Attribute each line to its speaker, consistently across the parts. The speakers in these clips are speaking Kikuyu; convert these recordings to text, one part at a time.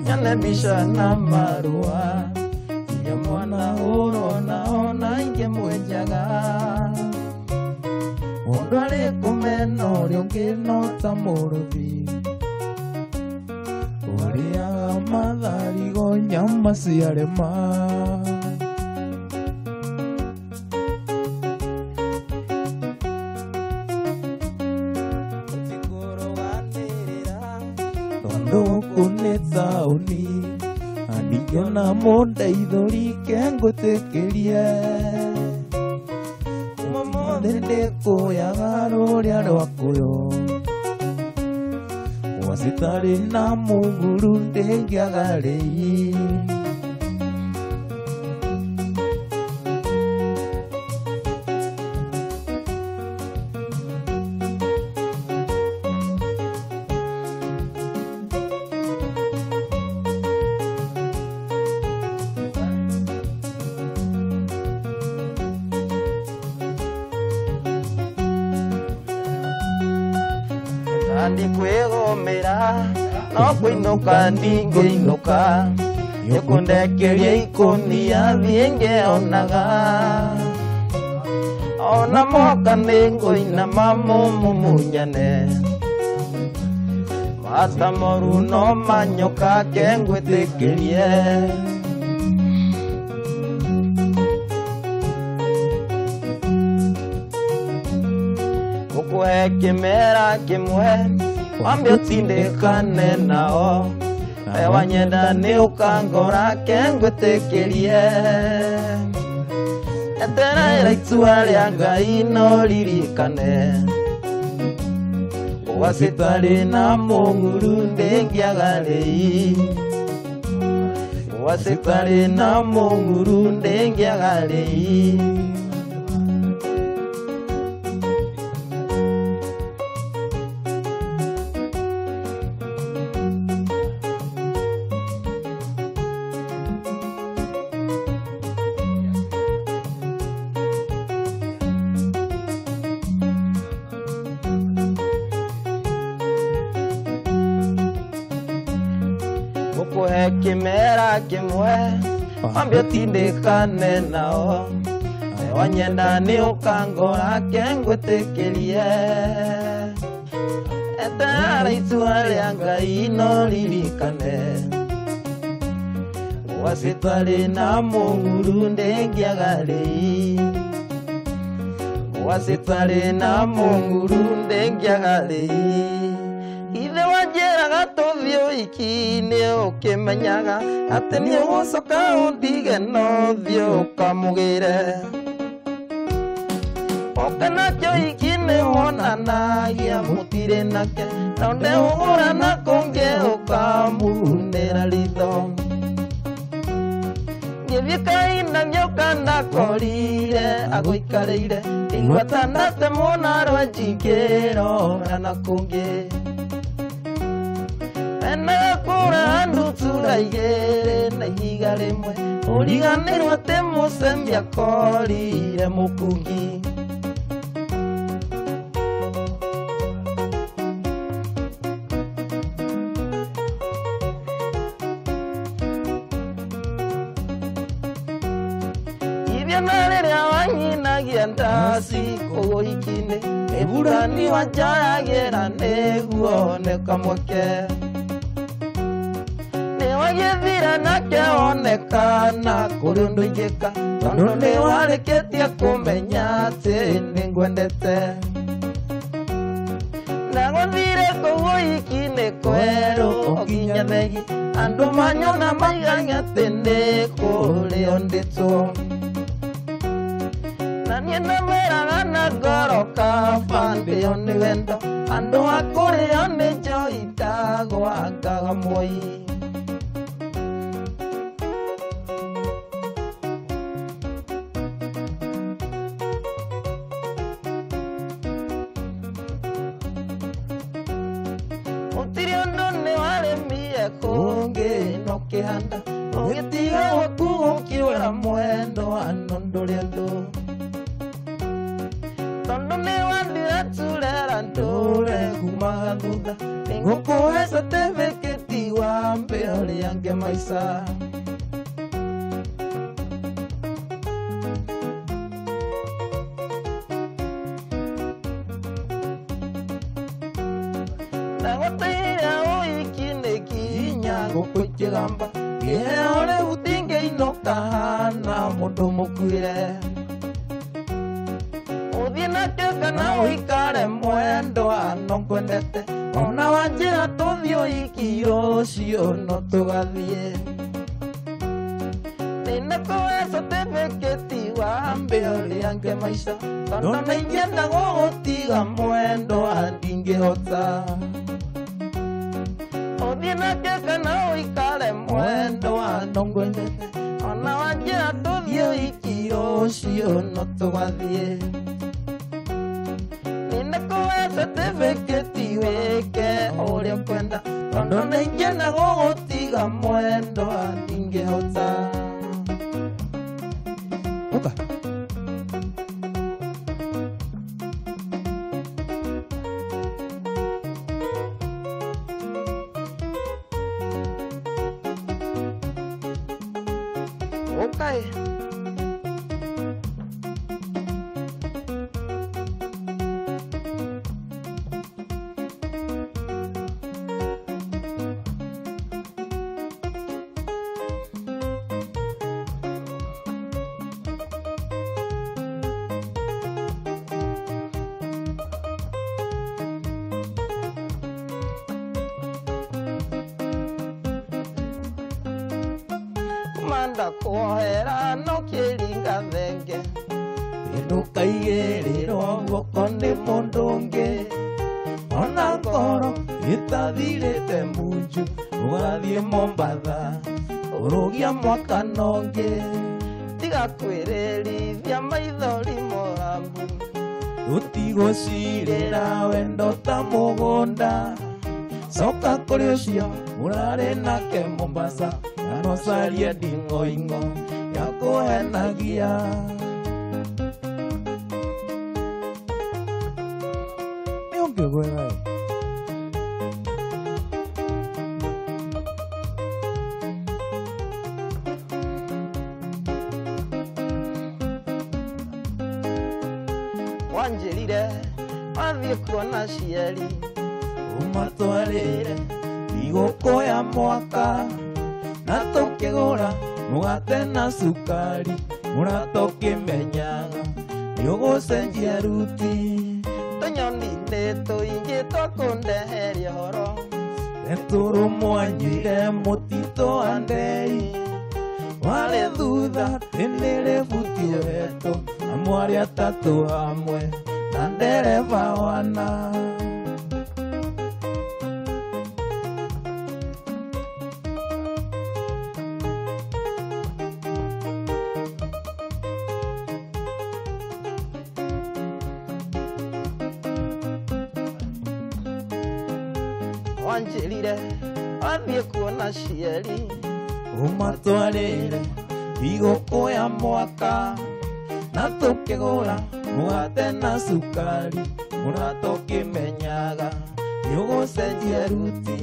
Speaker 1: Nyone mbica na marũa nginya mwana ũrona ona ingĩmwenjaga. Mũndũ arĩ kũmena ũrĩa ũngĩ no ta mũrũthi ũrĩaga matharigo nyama ciarema. Tondũ gũkũ nĩ taũni na ndingĩona mũndeithũri ke ngwĩtĩkĩrie. Ũmũthĩ ndĩkũyaga rũrĩa rwakũyo gwacitarĩ na mũguru ndĩngĩaga rĩi. Ndikwĩgũmĩra no kũinũka ndingĩinũka nĩkũndekeria ikũnia thiĩ ngĩonaga. Ona moka nĩngũinama mũmumunyane mata moru no manyoka ke ngwĩtĩkĩrie. Ngũkũhe kĩmera kĩmwe wambe ũtindĩkane nao we wanyenda nĩ ũkangora ke ngwĩtĩkĩrie. Eterera itua rĩa Ngai no ririkane gwacitarĩ na mũguru ndĩngĩaga rĩi. Gwacitarĩ na mũguru ndĩngĩaga rĩi. Ngũkũhe kĩmera kĩmwe wambe ũtindĩkane nao we wanyenda nĩ ũkangora ke ngwĩtĩkĩrie. Eterera itua rĩa Ngai no ririkane gwacitarĩ na mũguru ndĩngĩaga rĩi. Gwacitarĩ na mũguru ndĩngĩaga rĩi. Ithe wanjĩraga tũthiĩ ũhiki-inĩ ũkĩmenyaga atĩ nĩũgũcoka ũndige no thiĩ ũkamũgĩre. Oka nakĩo ũhiki nĩwonanagia mũtirĩ nake na ndĩũgũrana kũngĩ ũkamunĩra ritho. Ngĩthiĩ kahinda ngĩũka ndakorire agũikarĩire ndaigua ta ndatemwo na rwenji ngĩrora na kũngĩ. Endaga kũra ndutura igĩrĩ na ihiga rĩmwe ũriganĩrwo atĩ mũcemi akorire mũkungi. Ithio na rĩrĩa wanyinagia ndaci kũu ũhiki-inĩ nĩ wanjoyagĩra nĩguo one kamweke. Nĩwagĩthira nake onekana kũrĩ ũndũ ingĩka tondũ nĩwarĩkĩtie kũmenya atĩ nĩngwendete. Ndagũthire kũu ũhiki-inĩ kwerũ o nginya thegi andũ manyona maiganya atĩ nĩ kũrĩo ndĩtwo. Na niĩ ndameraga na ngoro kaba ndĩo nĩ wendo andũ a kũrĩo nĩ njohi ndagwangaga moi. Gũtirĩ ũndũ nĩwarĩmie kũngĩ no kĩhanda ũgĩtiga gwaku ũkĩũra mwendo ano ndũrĩ andũ. Tondũ nĩwandire turera ndũre kumaga thutha nĩngũkũhe certificate wambe wambe ũrĩa maica. Ndagũtĩire ũiki nĩ kinya ngũkũ ikĩgamba kĩheo rĩu ndingĩinũka na mũndũ mũkuĩre. Ũthiĩ nakĩo kana ũikare mwendwa no ngwendete ona wanjĩra tũthiĩ ũiki rũciũ no tũgathiĩ. Nĩnakũhe certificate wambe ũrĩange maica tondũ nĩingĩenda gũgũtiga mwendwa ndingĩhota. Ũthiĩ nakĩo kana ũikare mwendwa no ngwendete ona wanjĩra tũthiĩ ũiki rũciũ no tũgathiĩ. Nĩnakũhe certificate wĩke ũrĩa ũkwenda tondũ nĩingĩenda gũgũtiga mwendwa ndingĩhota.
Speaker 2: Ũka.
Speaker 1: Okay. Kumanda kuohera no kĩringa thenge ndũkaigĩrĩrwo guoko nĩ mũndũ ũngĩ ona ngoro ĩtathirĩte munju ũgathiĩ Mombatha ũrũgia mwaka nongĩ. Tiga kwĩrĩrithia maithori morambu tũtigũcirĩra wendo ta mũgũnda. Coka kũrĩ ũcio ũrarĩ nake Mombasa na carie nding'oing'o ya kũhenagia.
Speaker 2: Nĩ ũngĩgwĩra ĩ.
Speaker 1: Wanjĩrire wathiĩ kuona cieri ũmatwarĩre thigũkũ ya mwaka na tũkĩgũra mũgate na cukari mũrata ũkĩmenyaga nĩũgũcenjia ruti. Tũnyoni nĩ tũingĩ twakũndeheria ũhoro Tetũrũ mwanyuire mũtitũ wa Ndei warĩ thutha tĩnĩrĩbuti yohetwo na mwarĩ atatũ hamwe na ndereba wana. Wanjĩrire wathiĩ kuona cieri ũmatwarĩre thigũkũ ya mwaka na tũkĩgũra mũgate na cukari mũrata ũkĩmenyaga nĩũgũcenjia ruti.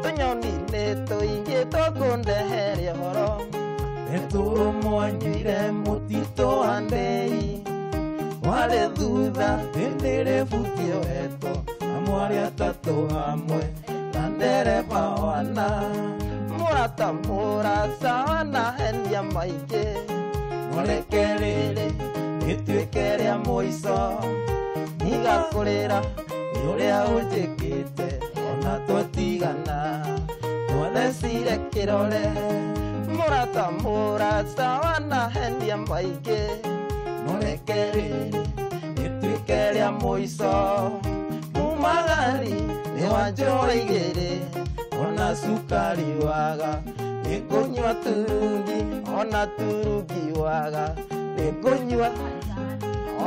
Speaker 1: Tũnyoni nĩ tũingĩ twakũndeheria ũhoro Tetũrũ mwanyuire mũtitũ wa Ndei warĩ thutha tĩnĩrĩbuti yohetwo na mwarĩ atatũ hamwe na ndereba wana. Mũrata mũrata wanahenia maingĩ mũreke rĩrĩ rĩtuĩke rĩa mũico ndigakũrĩra nĩ ũrĩa ũnjĩkĩte ona twatigana twathecire kĩrore. Mũrata mũrata wanahenia maingĩ mũreke rĩrĩ rĩtuĩke rĩa mũico mumagari nĩ wanjũa igĩrĩ ona cukari waga nĩngũnyua turungi ona turungi waga nĩngũnyua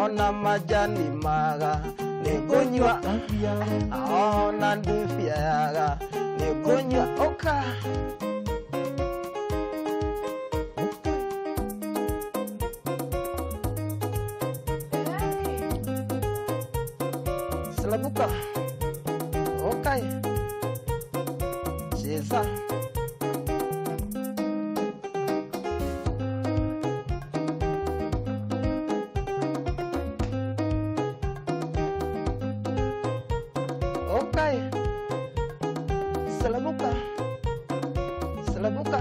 Speaker 1: ona majani maga nĩngũnyua ona ndubia yaga nĩngũnyua ũka. Selabuka. Okay. Cheza. Selebuka eh. Selebuka. Selebuka.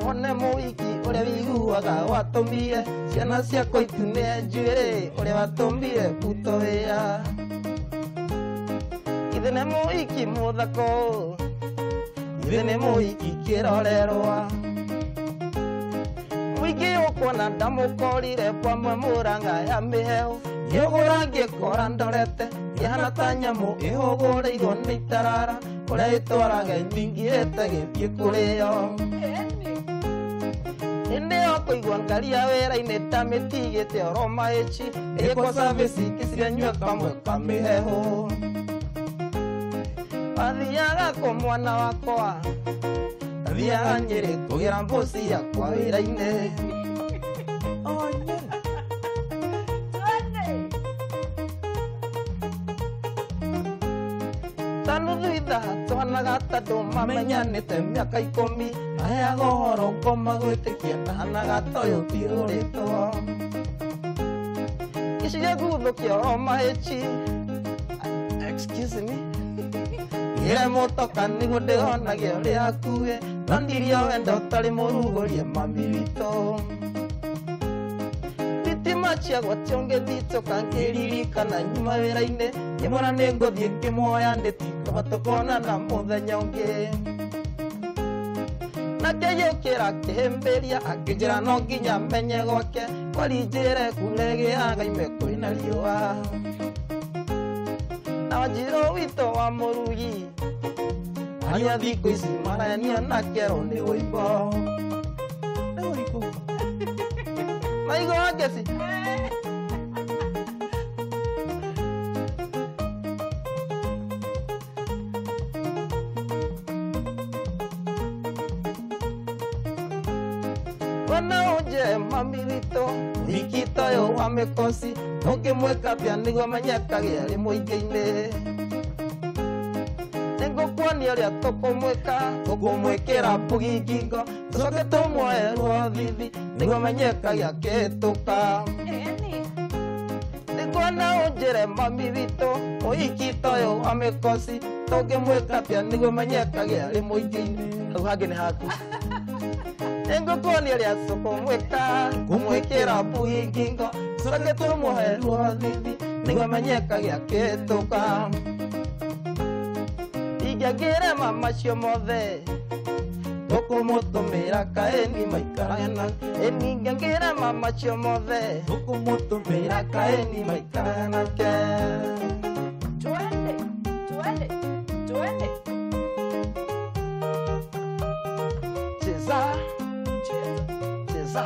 Speaker 1: One muiki uria wiguaga watumire ciana ciakwa itune njuĩrĩ uria watumire kutowĩa ithe nĩ muiki muthako ithe nĩ muiki kĩrorerwa muiki ũkuona ndamũkorire kwamwe mũranga ya mĩhehu ngĩũgũra ngĩkora ndorete ĩhana ta nyamũ ĩhũgũrĩirwo nĩ itarara ũrĩa ĩtwaraga ĩthingĩte gĩthiĩ kũrĩo ĩndĩ yo kũigua ngaria wĩra-inĩ ta mĩtigĩte oro maĩci ĩgĩkwo service kĩcirenyue kamwe ka mĩhehu athiaga kũ mwana wakwa athiaga Nyĩrĩ kũgĩra mbũci yakwa wĩra-inĩ. Ta nuthu ithaa twanaga tondũ mamenyanĩte mĩaka 10 aheaga ũhoro ngoma gwĩtĩkia ndahanaga ta ũyũ thiũrĩtwo gĩcigo guthũkia oro mahĩci excuse me ngĩre mũtoka nĩguo ndĩronage ũrĩa hakuhĩ nonirio wendo ũtarĩ mũrugũrie mami witũ thitima ciagwatio ngĩthitũka ngĩririkana nyuma wĩra-inĩ ngĩmwĩra nĩ ngũthiĩ ngĩmuoya ndĩti kaba tũkonana mũthenya ũngĩ nake gĩũkĩra akĩhĩmbĩria akĩnjĩra no nginya menye gwake kwari njĩre kure gĩaga ime kwĩna riũa na Wanjirũ witũ wa mũrugi arĩa thikũ ici marania na kero nĩ wũimbo maigua ngeci. Wana ũnje mami witũ mũhiki ta ũyũ wa mĩkoci ndũngĩmwĩka pia nĩguo menyekage arĩ mũingĩ-inĩ nĩngũkuonia ũrĩa tũkũmwĩka tũkũmwĩkĩra mbugi ngingo tũcoke tũmuoe ruo thithi nĩguo menyekage akĩhĩtũka nĩnguona ũnjĩre mami witũ mũhiki ta ũyũ wa mĩkoci tũngĩmwĩka pia nĩguo menyekage arĩ mũingĩ-inĩ hau hangĩ nĩ haku nĩngũkuonia ũrĩa tũkũmwĩka kũmwĩkĩra mbugi ngingo tũcoke tũmuoe ruo thithi nĩguo menyekage akĩhĩtũka ingĩangĩrema macio mothe tũkũmũtũmĩra kaĩni maikarage na ĩni ingĩangĩrema macio mothe tũkũmũtũmĩra kaĩni maikarage nake.
Speaker 3: Twende, twende, twende.
Speaker 1: Cheza, cheza.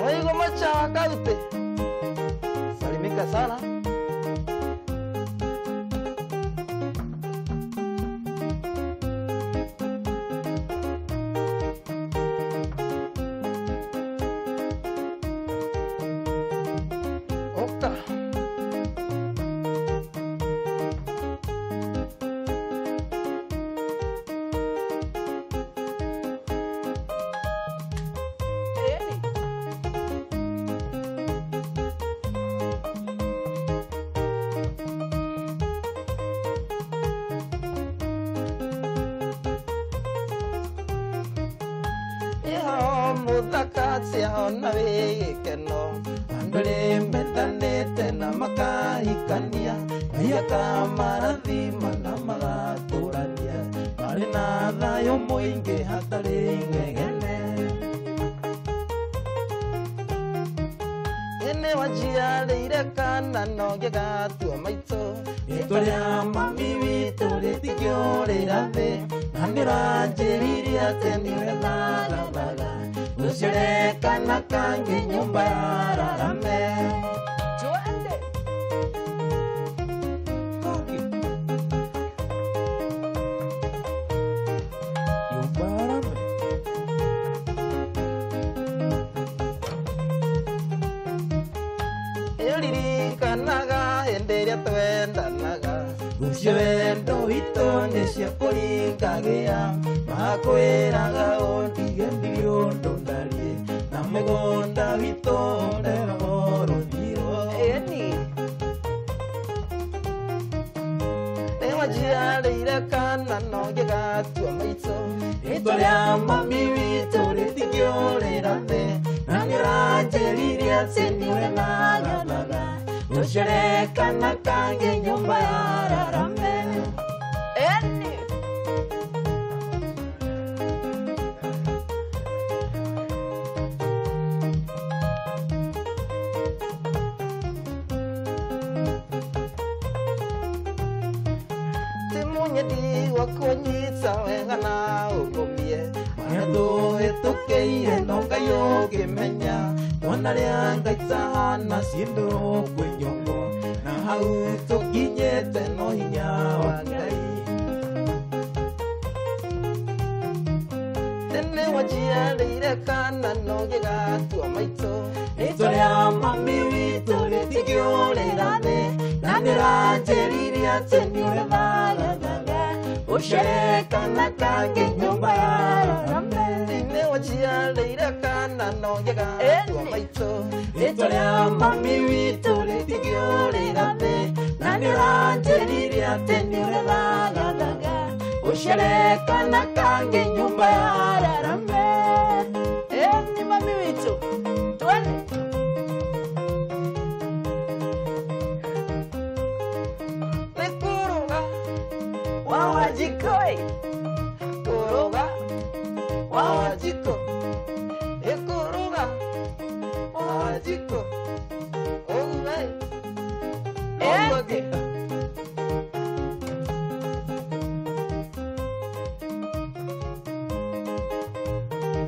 Speaker 1: Oigo macha kaute. Salimika sana. Oka. Mũthaka ciahona wĩ gĩkeno andũ arĩ mendanĩte na makahikania Ngai akamarathima na magatũrania marĩ na thayũ mũingĩ hatarĩ inegene. Nĩwanjiarĩire kana no ngĩgatua maitũ. Rĩtwa rĩa mami witũ rĩtingĩũrĩra thĩ, na nĩũranjĩrire atĩ nĩwe thagathaga. Ũciare kana kangĩ nyũmba yararame.
Speaker 3: Twende.
Speaker 2: Kangĩ. Nyũmba yararame.
Speaker 1: Nĩũririkanaga hĩndĩ ĩrĩa twendanaga. Ũcio wendo witũ nĩciakũringagĩa. Makwĩraga ũndige ndirĩ ũndũ ndariĩ, na mũgũnda witũ ũreragwo rũthiro.
Speaker 3: Eni.
Speaker 1: Nĩwanjiarĩire kana no ngĩgatua maitũ. Rĩtwa rĩa mami witũ rĩtingĩũrĩra thĩ, na nĩũranjĩrire atĩ nĩwe thagathaga. Ũciare kana kangĩ nyũmba yararame.
Speaker 3: Eni.
Speaker 1: Timunyendi wa kũnyita wega na ũngũmie, marĩa tũhĩtũkĩire no Ngai ũngĩmenya. Mwana rĩa Ngai tahana ciĩndũ kwĩ nyongo, na hau tũkinyĩte no hinya wa Ngai. Tene wanjiarĩire kana no ngĩgatua maitũ. Rĩtwa rĩa mami witũ rĩtingĩũrĩra thĩ, na nĩũranjĩrire atĩ nĩwe thagathaga. Ũciare kana kangĩ nyũmba yararame. Nĩwanjiarĩire kana no ngĩgatua maitũ. Rĩtwa rĩa mami witũ rĩtingĩũrĩra thĩ, na nĩũranjĩrire atĩ nĩwe thagathaga. Ũciare kana kangĩ nyũmba yararame.
Speaker 3: Eni mami witũ. Twende.
Speaker 1: Nĩ kũrũga
Speaker 3: Wa Wanjikũ ĩ.
Speaker 1: Kũrũga wa Wanjikũ. Ĩ kũrũga wa Wanjikũ. Ũguo ĩ. Ũguo ĩ.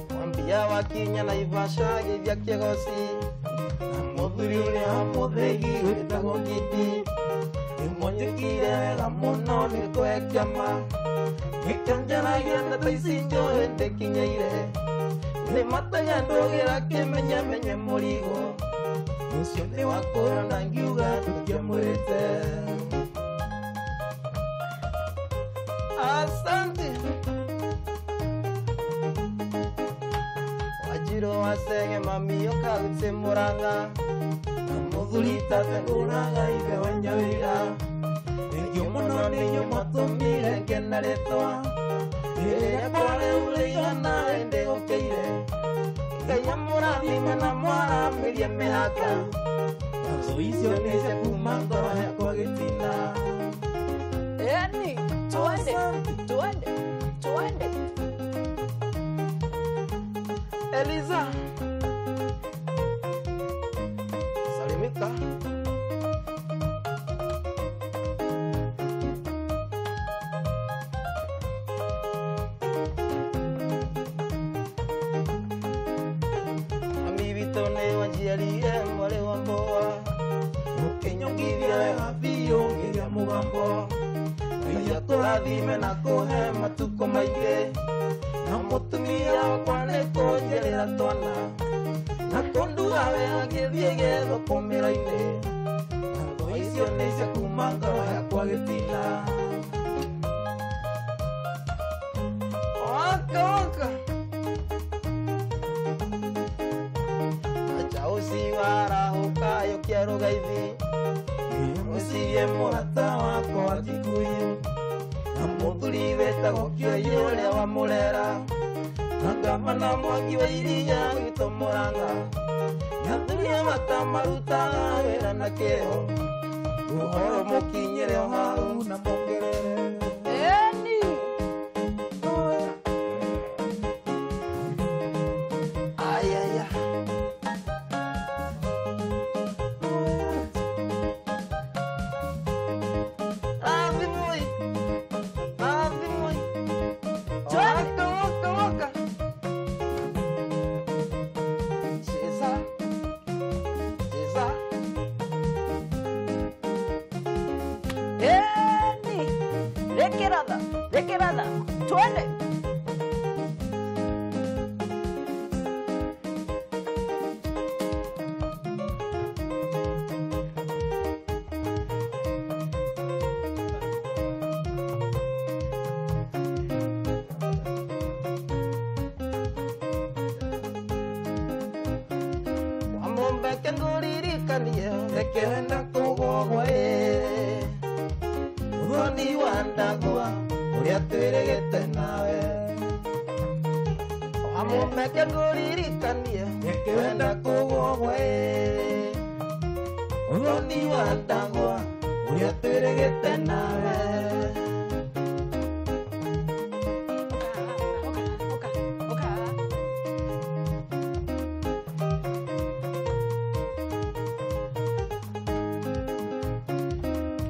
Speaker 1: Mwambia wakinya Naivasha gĩthia kĩgoci, na mũthuri ũrĩa mũthĩgi wĩtagwo Ngiti. Nĩmwanjĩkire wega mũno nĩ kwekiama, nĩkĩo njaragia ndeto ici njũĩ ndĩkinyĩire. Nĩmatenya ndũgĩra kĩmenyemenye mũrigo, ũcio nĩ wakũra na ngiuga tũtiamwĩrĩte. Asante. Wanjirũ wacenge mami ũkautĩ Mũrang'a,
Speaker 2: Na mũthuri tategũraga ithe wa Nyawĩra. Thengiũ mũno nĩ inyuĩ mwatũmire ngene rĩtwa. Rĩrĩa rĩu rĩigana hĩndĩ gũkĩire.
Speaker 1: Ngai amũrathime na mwaramĩrie mĩhaka.
Speaker 2: Nazo icio nĩ cia kuma ngoro yakwa gĩtina.
Speaker 3: Eni. Twende. Twende. Twende.
Speaker 1: Eliza. Salimika. Mami witũ nĩwanjiarire mwarĩ wa mboa,
Speaker 2: Ũkĩnyongithia wega biũ ngĩgĩa mũgambo.
Speaker 1: Ngai akũrathime na kũhe matukũ maingĩ, na mũtumia wakwa nĩ kũnjĩrĩra twana, na kũndua wega ngĩthiĩ gĩthũkũmĩro-inĩ.
Speaker 2: Nazo icio nĩ cia kuma ngoro yakwa gĩtina.
Speaker 1: Waka waka. Acha ũciwarahũka yũkia rũgaithi.
Speaker 2: Mũciĩ mũrata wakwa Gikuyu,
Speaker 1: na mũthuri wĩtagwo Kĩoyũ ũrĩa wa Mũrera, na ngavana Mwangi wa Iria gwitũ Mũrang'a. Nyathuri a mata marutaga wĩra na kĩo, ũhoro mũkinyĩre o hau
Speaker 2: na mongerere.
Speaker 3: Eni.
Speaker 1: Ayaya. Wamumbeke nguririkanie rekenda kugogwa Muthoni wa ndagwa uria twirigite nawe Wamumbeke nguririkanie rekenda kugogwa Muthoni wa ndagwa uria twirigite nawe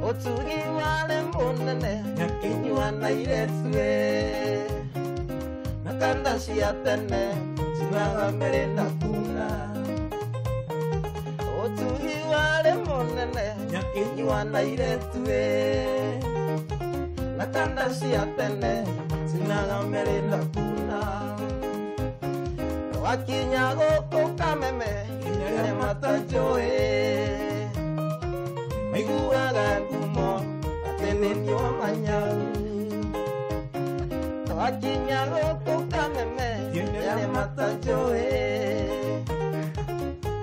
Speaker 1: Utugi wale munene nyakinyua na iretue na kanda cia tene ciumaga mbere na kuna Utugi wale munene nyakinyua na iretue na kanda cia tene ciumaga mbere na kuna Wakinya gũkũ Kameme nginya matanjũĩ maiguaga ngumo atĩ nĩ niĩ wamanyau Twakinya gũkũ Kameme nginya matanjũĩ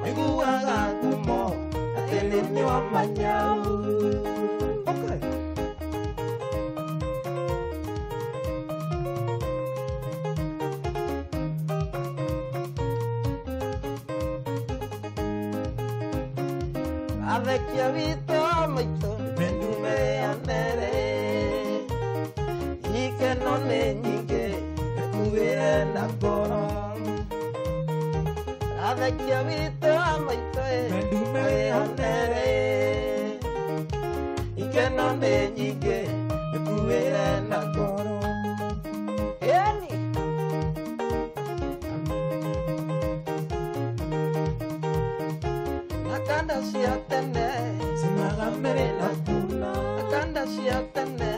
Speaker 1: maiguaga ngumo atĩ nĩ niĩ wamanyau Okay. Athekia witũ a maitũ meyanere ikeno nĩ nyingĩ ĩkuĩre na ngoro Athekia witũ a maitũ meyanere ikeno nĩ nyingĩ ĩkuĩre na ngoro
Speaker 3: Eni
Speaker 1: Na kanda cia tene ciumaga mbere na kuna na kanda cia tene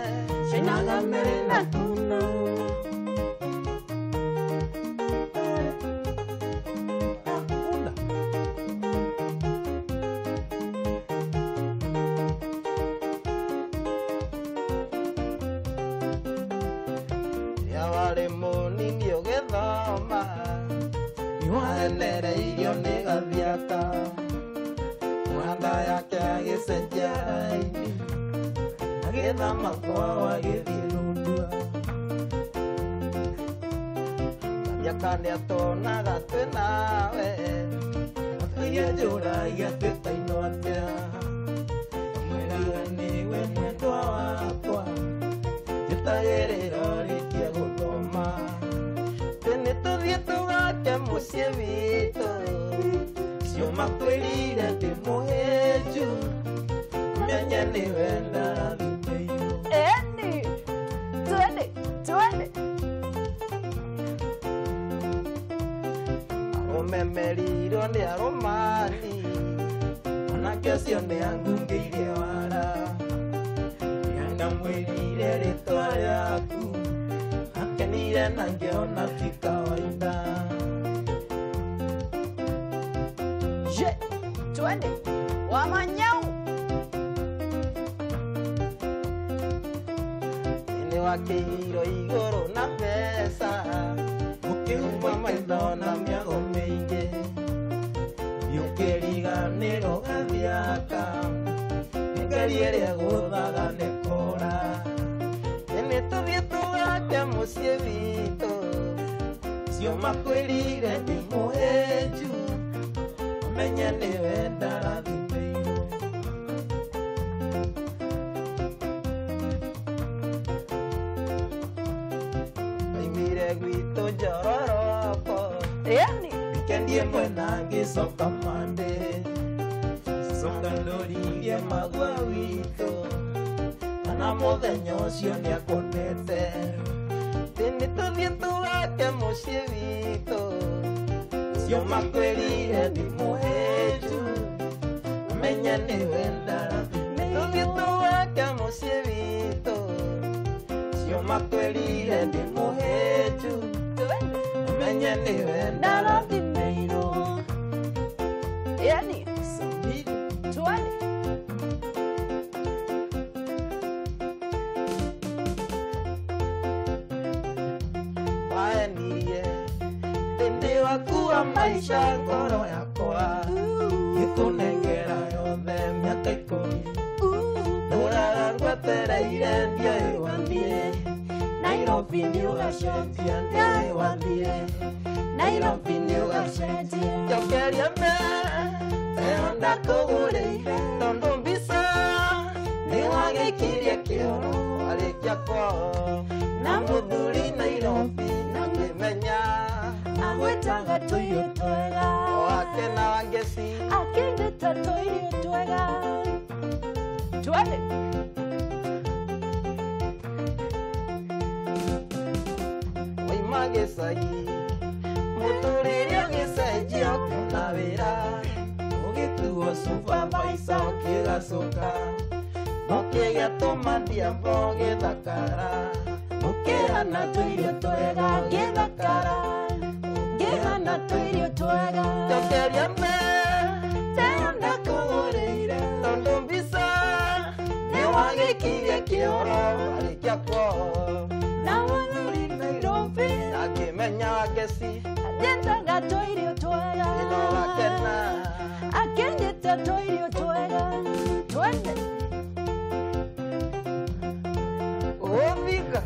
Speaker 1: ciumaga mbere na kuna
Speaker 2: Kuna.
Speaker 1: Rĩrĩa warĩ mũnini ũgĩthoma nĩwaenereirio nĩ gathiaka Mwanda yake agĩcenjia raini agĩthama kwao agĩthiĩ Rundua Gathiaka nĩatuonaga twĩ nawe
Speaker 2: Atũire njũragia twĩtainwo atĩa Mwĩraga nĩwe mwendwa wakwa Njĩtagĩrĩra ũrĩkie gũthoma
Speaker 1: Atĩ nĩtũthiĩ tũgake mũciĩ witũ
Speaker 2: Ciũma kwĩrire ndĩ mũhĩnju Menye nĩwe ndarathimĩirwo
Speaker 3: Eni twende twende
Speaker 1: Arũme merirwo nĩ arũmani
Speaker 2: Anake ũcio nĩangungĩirie wara Nĩandamwĩrire rĩtwa rĩaku Akenire na ngĩona ti kawaida
Speaker 3: Je, twende wamanyau
Speaker 1: Nĩ wakĩirwo igũrũ na mbeca
Speaker 2: Ũkĩhumbwo maitho na mĩago mĩingĩ Ũkĩriganĩrwo gathiaka Nĩ ĩrĩa gũthaga nĩ kũra
Speaker 1: Nĩ tũthiĩ tũgake mũciĩ witũ
Speaker 2: Ciũma kwĩrire ndĩ mũhĩnju Menye nĩwe ndarathimĩirwo
Speaker 1: Aimire gwitũ njororoko
Speaker 3: Eni
Speaker 2: Wikendi ĩmwe na ngĩcoka Mande Coka ndũririe magua witũ Kana mũthenya ũcio nĩakonete
Speaker 1: Atĩ nĩ tũthiĩ tũgake mũciĩ witũ
Speaker 2: Ciũma kwĩrire ndĩ mũhĩnju Menye nĩwe ndarathimĩirwo
Speaker 1: Tũthiĩ tũgake mũciĩ witũ
Speaker 2: Ciũma kwĩrire ndĩ mũhĩnju
Speaker 3: twende
Speaker 2: Menye nĩwe
Speaker 3: ndarathimĩirwo Eni
Speaker 2: ndarathimĩirwo
Speaker 3: twende
Speaker 1: Waenirie ndĩ waku wa maisha ngoro yakwa.
Speaker 2: Nairobi nĩ ũgacenjia ndĩ wathiĩ Nairobi nĩ ũgacenjia
Speaker 1: Njokeria me ĩyo ndakũgũrĩire tondũ mbica nĩ wagĩkirie kĩoro warĩkia kwao na mũthuri Nairobi na ngĩmenya
Speaker 2: agwĩtaga tũirio twega
Speaker 1: wake na wangeci
Speaker 2: akĩndĩta tũirio twega
Speaker 3: Twende.
Speaker 1: Waima gĩcagi mũtũrĩre ũgĩcenjia ũkĩona wĩra ũgĩtuo supervisor ũkĩgacũka ũkĩgĩa tũmandiambo gĩthakara
Speaker 2: ũkĩhana tũirio twega ngĩthakara ngĩhana tũirio twega
Speaker 1: Njokeria me
Speaker 2: Teo ndakũgũrĩire
Speaker 1: tondũ mbica nĩ wagĩkirie kĩoro warĩkia kwao
Speaker 2: na mũthuri Nairobi
Speaker 1: akĩmenya wangeci
Speaker 2: agĩtaga tũirio twega
Speaker 1: ĩno gakena
Speaker 2: akĩnyita tũirio twega twende
Speaker 1: ũthiga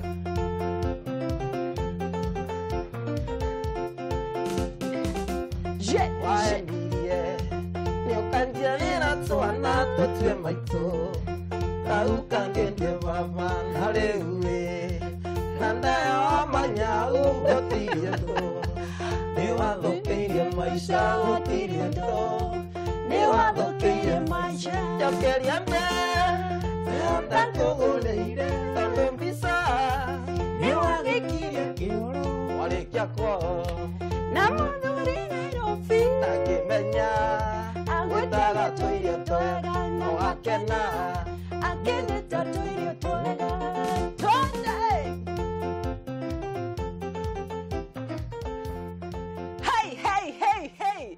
Speaker 3: Je, je.
Speaker 1: Waendirie nĩ ũkanjiarĩra twana tũtue maitũ kau kangĩndie baba na rĩu ĩ na ndayo manyau gũtirĩ ũndũ nĩ wathũkĩirie maica gũtirĩ ũndũ
Speaker 2: nĩ wathũkĩirie maica
Speaker 1: Njokeria me ĩyo ndakũgũrĩire tondũ mbica
Speaker 2: nĩ wagĩkirie kĩoro
Speaker 1: warĩkia kwao
Speaker 2: na mũthuri Nairobi
Speaker 1: ndakĩmenya
Speaker 2: agwĩtaga tũirio twega
Speaker 1: no akena
Speaker 2: akĩndĩta tũirio twega
Speaker 3: Twende. Hey, hey, hey, hey.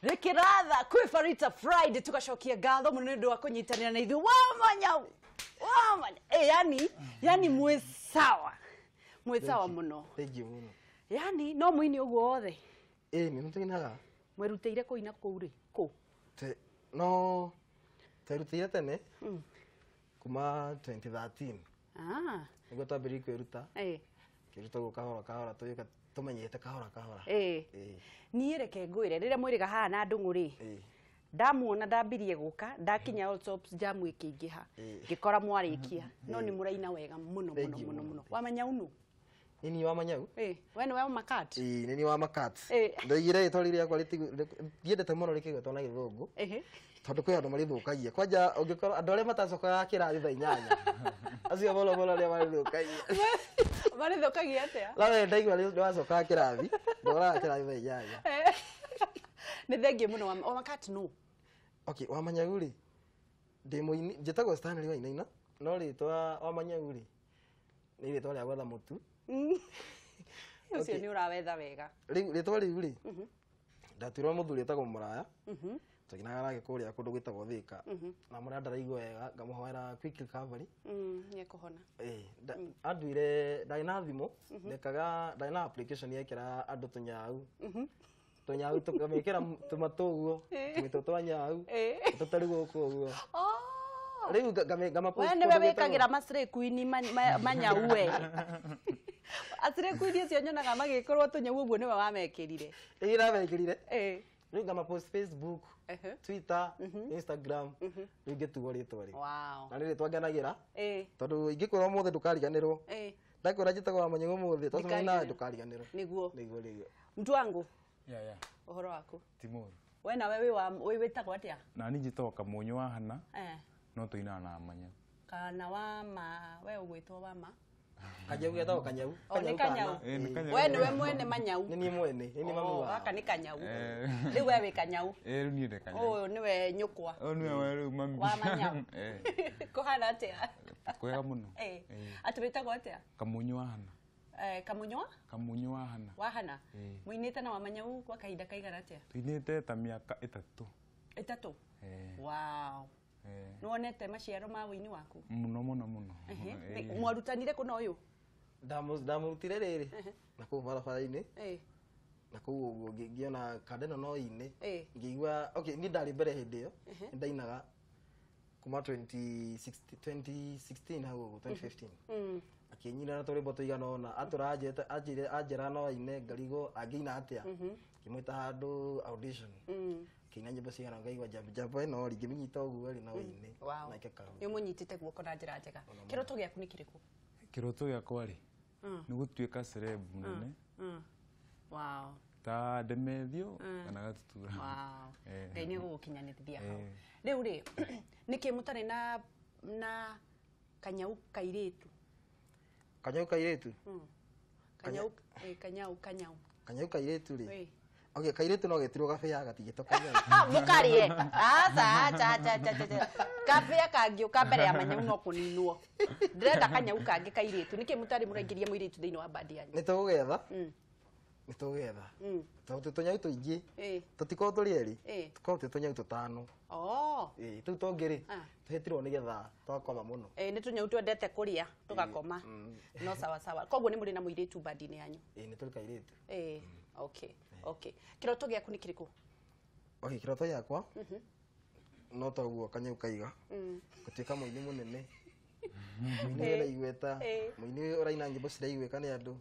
Speaker 3: Rikiratha kwĩ Farita Friday tugacokia ngatho mũno nĩ ũndũ wa kũnyitanĩra na ithuĩ wamanya wamanya yani mwĩ sawa mwĩ sawa mũno
Speaker 1: Thank you mũno.
Speaker 3: yani no mũini ũguo wothe
Speaker 1: Ĩĩ nĩ tũinaga
Speaker 3: mwerutĩire kũina kũu rĩ kũ
Speaker 1: no twerutĩire tene kuma 2013
Speaker 3: ah
Speaker 1: nĩguo twambĩrĩirie kwĩruta kĩruta ũguo kahora kahora tũgĩũka tũmenyete kahora kahora
Speaker 3: niĩ reke ngwĩre rĩrĩa mwĩrĩga haha na ndũng'ũ rĩ ndamuona ndambirie gũka ndakinya Allsops jamu ĩkĩingĩha ngĩkora mwarĩkia no nĩ mũraina wega mũno mũno mũno mũno wamanya unu
Speaker 1: Nini wa manyau
Speaker 3: we nĩwe wa makat
Speaker 1: ĩĩ nĩ niĩ wa makat ndoigire rĩtwa rĩrĩ rĩakwa ndiendete mũno rĩkĩgwetwo na gĩthũngũ tondũ kwĩ andũ marĩthũkagia kwanja ũngĩkorwo andũ arĩa matacokaga kĩrathi thaa inyanya acio mũno mũno arĩa marĩthũkagia
Speaker 3: marĩthũkagia atĩa
Speaker 1: no we ndaigua nĩwacokaga kĩrathi ndoraga kĩrathi thaa inyanya
Speaker 3: nĩ thengiũ mũno wa makat nũ
Speaker 1: okay wa manyau rĩ ndĩ mũini njĩtagwo Stanley Wainaina no rĩtwa wa manyau rĩ nĩ rĩtwa rĩa gwetha mũtu
Speaker 3: ũcio nĩ ũrawetha wega
Speaker 1: rĩtwa rĩu rĩ ndatuirwo mũthuri wĩtagwo Mũraya tũkinaga nake kũrĩa kũndũ gwĩtagwo Thika na Mũraya ndaraigua wega ngamũhoera quick recovery
Speaker 3: nĩekũhona
Speaker 1: anduire ndarĩ na thimũ ndekaga ndarĩ na application yekĩra andũ tũnyau tũnyau tũkamĩkĩra tũmatũ ũguo tũmĩtũ twa nyau tũtarĩ gũkũ ũguo rĩu ngama
Speaker 3: we nĩwe wĩkagĩra macrĩ queen manyau we acrĩ queen acio nyonaga magĩkĩrwo tũnyau ũguo nĩwe wamekĩrire
Speaker 1: ĩĩ ndamekĩrire rĩu ngama post Facebook Twitter Instagram rĩu ngĩtuo rĩtwa rĩu na nĩ rĩtwa ngenagĩra tondũ ingĩkwĩra ũmũthĩ ndũkariganĩrwo ndakwĩra njĩtagwo Wamanyau ũmũthĩ twacemania nawe ndũkariganĩrwo
Speaker 3: nĩguo
Speaker 1: nĩguo nĩguo
Speaker 3: mtu wangu
Speaker 4: yeah
Speaker 3: ũhoro waku
Speaker 4: ti mũru
Speaker 3: we nawe wĩ wĩtagwo atĩa
Speaker 4: na niĩ njĩtagwo Kamunyu wa Hana no tũinaga na Manyau
Speaker 3: kana wa ma we ũgwĩtwo wa ma
Speaker 1: Kanyau getagwo kanyau
Speaker 3: nĩ kanyau we nĩwe mwene manyau
Speaker 1: nĩ niĩ mwene nĩ niĩ mami wao
Speaker 3: gaka nĩ kanyau rĩu we wĩ kanyau
Speaker 4: rĩu niĩ ndĩ kanyau
Speaker 3: ũyũ nĩwe nyũkwa
Speaker 4: ũyũ nĩwe we rĩu mami
Speaker 3: wa manyau kũhana atĩa
Speaker 4: kwega mũno
Speaker 3: atĩ wĩtagwo atĩa
Speaker 4: Kamunyu wa Hana
Speaker 3: Kamunywa
Speaker 4: Kamunyu wa Hana
Speaker 3: wa Hana mũinĩte na wa manyau kwa kahinda kaigana atĩa
Speaker 4: tũinĩte ta mĩaka ĩtatũ
Speaker 3: ĩtatũ wow nĩwonete maciaro ma wĩini waku
Speaker 4: mũno mũno mũno
Speaker 3: mwarutanire kũna ũyũ
Speaker 1: ndamũrutire rĩrĩ na kũu barabara-inĩ na kũu ũguo ngĩona kanda ĩno no ine ngĩigua okay niĩ ndarĩ mbere hĩndĩ ĩyo nĩndainaga Kuma 2016 hau ũguo 2015. Akĩnyina na tũrwĩmbo tũigana ũna atũra anjĩre anjĩra no aine ngarigwo angĩina atĩa. Ngĩmwĩta handũ audition. Kĩina nyĩmbo cigana ngaigua njambo ĩno rĩ ngĩmĩnyita ũguo rĩ no ine.
Speaker 3: Wow.
Speaker 1: Na ĩkeka.
Speaker 3: Nĩ ũmũnyitĩte guoko na njĩra njega. Kĩroto gĩaku nĩ kĩrĩkũ?
Speaker 4: Kĩroto gĩakwa rĩ nĩ gũtuĩka celeb mũnene.
Speaker 3: Wow.
Speaker 4: Ta Demethio kana Gatutura.
Speaker 3: Wow. Ngai nĩ egũgũkinyanĩrithia hau. Rĩu rĩ nĩkĩ mũtarĩ na kanyau kairĩtu?
Speaker 1: Kanyau kairĩtu?
Speaker 3: Kanyau kanyau kanyau.
Speaker 1: Kanyau kairĩtu rĩ. Okay, kairĩtu no getirwo gabĩa gatigĩtwo kanyau.
Speaker 3: Mũkarĩe. Aca aca aca aca. Gabĩa kangĩũka mbere ya manyau no kũninwo. Ndĩrenda kanyau kangĩ kairĩtu. Nĩkĩ mũtarĩ mũraingĩria mũirĩtu thĩinĩ wa bandi yanyu?
Speaker 1: Nĩ tũgũgetha. Nĩ tũgũgetha. Tondũ tũnyau tũingĩ. Tũtikorwo tũrĩ erĩ. Tũkorwo twĩ tũnyau tũtano.
Speaker 3: Oh.
Speaker 1: Tũu tũngĩ rĩ tũhĩtirwo nĩgetha twakoma mũno.
Speaker 3: Nĩ tũnyau twendete kũrĩa tũgakoma. No sawa sawa. Koguo nĩ mũrĩ na mũirĩtu bandi-inĩ yanyu?
Speaker 1: Nĩ tũrĩ kairĩtu.
Speaker 3: Okay. Okay. Kĩroto gĩaku nĩ kĩrĩkũ?
Speaker 1: Okay, kĩroto gĩakwa no toguo kanyau kaiga. Gũtuĩka mũini mũnene. Mũini wĩna igweta. Mũini ũraina nyĩmbo ciraiguĩka nĩ andũ.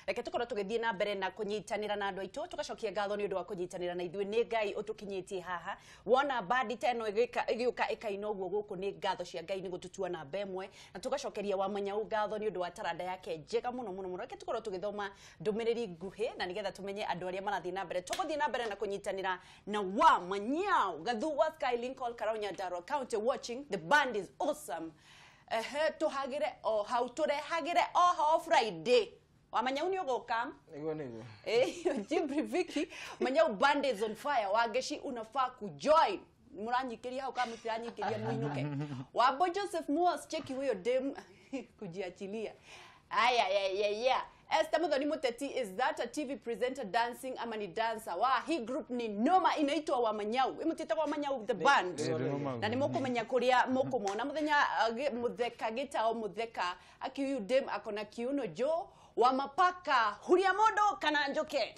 Speaker 3: Reke tũkorwo tũgĩthiĩ na mbere na kũnyitanĩra na andũ aitũ tũgacokia ngatho nĩ ũndũ wa kũnyitanĩra na ithuĩ nĩ Ngai ũtũkinyĩtie haha wona bandi ta ĩno ĩgĩũka ĩkaina ũguo gũkũ nĩ ngatho cia Ngai nĩ gũtũtua namba ĩmwe na tũgacokeria Wamanyau ngatho nĩ ũndũ wa taranda yake njega mũno mũno mũno. Reke tũkorwo tũgĩthoma ndũmĩrĩri nguhĩ na nĩgetha tũmenye andũ arĩa marathiĩ na mbere. Tũgũthiĩ na mbere na kũnyitanĩra na Wamanyau Gathu wa Sky Lincoln Karau Nyandarua County watching. The band is awesome. Tũhagĩre o hau tũrehagĩre o ho Friday. Wamanyau nĩ ũgũka?
Speaker 1: Nĩguo nĩguo.
Speaker 3: Jibri Vicky, Manyau band is on fire. Wageshi unafaa kujoin. Mũranyikĩria hau kama mũtiranyikĩria mũinũke. Wambo Joseph Muas cheki huyo dem kujiachilia. Aya ya ya ya. Esther Muthoni Muteti, is that a TV presenter dancing ama ni dancer? Wa hii group ni noma inaitwa Wamanyau. Imutita Wamanyau the band. Na ni mũkũmenya kũrĩa mũkũmona mũthenya mũtheka gĩtao mũtheka akiuyu dem akona kiuno jo wa mapaka huria modo kana njoke.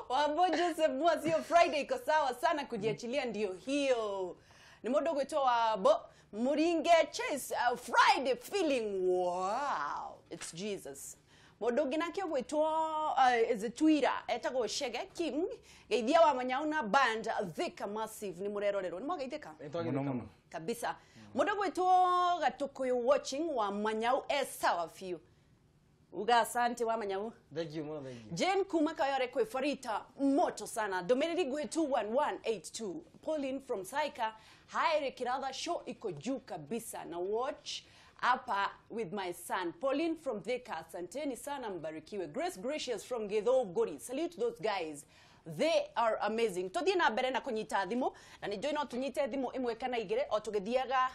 Speaker 3: Wambo Joseph Muas, hiyo Friday iko sawa sana kujiachilia ndio hiyo. Ni modo gwitwa Wambo Muringe Chase Friday feeling wow it's Jesus. Modo ginakio gwitwa is a Twitter etagwo Shege King geithia Wamanyau na band Thika Massive ni murerorerwo ni mwageithika kabisa. Modo gwitwa Gatukuyu watching Wamanyau e sawa few. Uga asante Wamanyau.
Speaker 1: Thank you muno, thank you.
Speaker 3: Jane kuma Kayore kwe Farita moto sana. Domeriri gwe 21182. Pauline from Saika. Haere Kiratha show iko juu kabisa na watch hapa with my son. Pauline from Thika, asanteni sana, mbarikiwe. Grace Gracious from Githogori. Salute those guys. They are amazing. Tuthie na mbere na kunyita thimu na nĩ njũĩ no tunyite thimu ĩmwe kana igĩrĩ o tũgĩthiaga